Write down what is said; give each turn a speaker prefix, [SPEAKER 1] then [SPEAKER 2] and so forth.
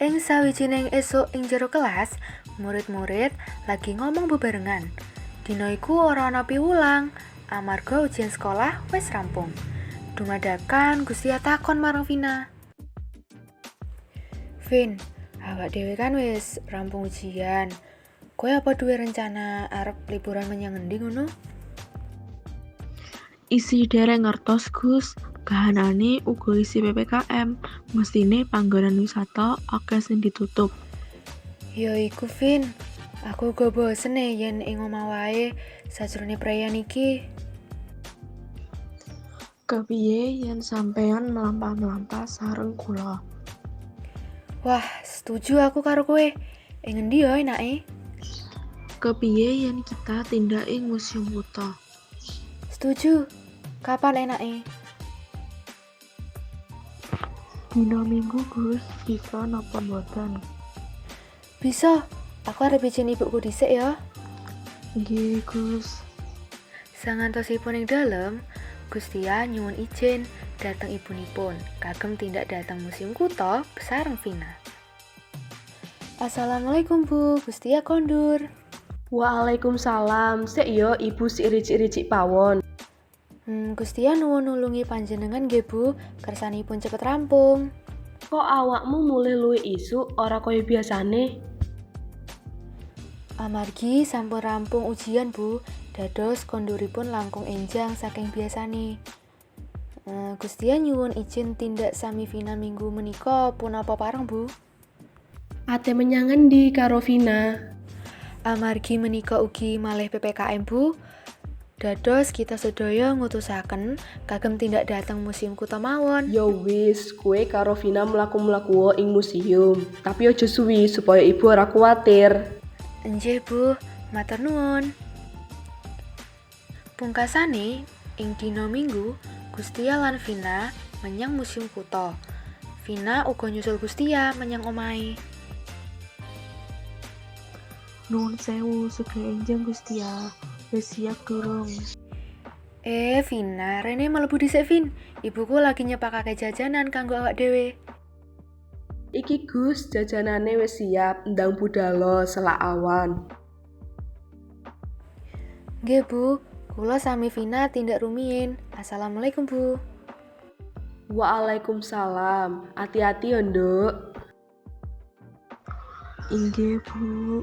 [SPEAKER 1] Ing sawijining esuk ing jero kelas, murid-murid lagi ngomong bebarengan. Dina iku ora ana piwulang, amarga ujian sekolah wis rampung. Dumadakan Gustia takon marang Vina. "Vin, awak dhewe kan wis rampung ujian. Kowe apa duwe rencana arep liburan menyang endi ngono?"
[SPEAKER 2] Isih dereng ngertos, Gus, kahanane uga isih PPKM, mestine panggonan wisata akeh sing ditutup.
[SPEAKER 1] Ya iku, Vin, aku uga bosen e yen ing omah wae sajrone preian iki.
[SPEAKER 2] Kepiye yen sampeyan mlampah-mlampah sareng kula?
[SPEAKER 1] Wah, setuju aku karo kowe. Ing endi yo enake?
[SPEAKER 2] Kepiye yen kita tindak ing Museum Kutha?
[SPEAKER 1] Setuju. Kapan enake?
[SPEAKER 2] Dina Minggu, Gus, bisa napa mboten?
[SPEAKER 1] Bisa. Aku arep izin ibuku dhisik ya.
[SPEAKER 2] Nggih, Gus.
[SPEAKER 1] Sangantosipun ing dalem, Gustia nyuwun izin dhateng ibunipun kagem tindak dhateng Museum Kutha sareng Vina. "Assalamualaikum, Bu, Gustia kondur."
[SPEAKER 3] Waalaikumsalam. Sik yo, Ibu sik ricik-ricik pawon.
[SPEAKER 1] Gustia nuwun nulungi panjenengan nggih, Bu, kersanipun cepet rampung.
[SPEAKER 3] Kok awakmu mulih luwih isuk, ora kaya biasane?
[SPEAKER 1] Amargi sampun rampung ujian, Bu, dados konduripun langkung enjang saking biasane. Gustia nyuwun izin tindak sami Vina minggu menika punapa pareng, Bu?
[SPEAKER 3] Ate menyang ngendi karo Vina?
[SPEAKER 1] Amargi menika ugi malih PPKM, Bu. Dados kita sedaya ngutusaken kagem tindak dhateng Museum Kutha mawon.
[SPEAKER 3] Yo wis, kowe karo Vina mlaku-mlaku ing museum. Tapi aja suwi supaya ibu ora kuwatir.
[SPEAKER 1] Enjih, Bu, matur nuwun. Pungkasane, ing dina Minggu, Gustia lan Vina menyang Museum Kutha. Vina uga nyusul Gustia menyang omahe.
[SPEAKER 2] Nuwun sewu, sugeng enjang, Gustia. Wis siap durung?
[SPEAKER 1] Eh, Vina, rene mlebu dhisik, Vin. Ibuku lagi nyepakake jajanan kanggo awak dhewe.
[SPEAKER 3] Iki, Gus, jajanane wis siap, ndang budalo selak awan.
[SPEAKER 1] Nggih, Bu. Kula sami Vina tindak rumiyin. Assalamualaikum, Bu.
[SPEAKER 3] Waalaikumsalam. Ati-ati yo, Nduk.
[SPEAKER 2] Inggih, Bu.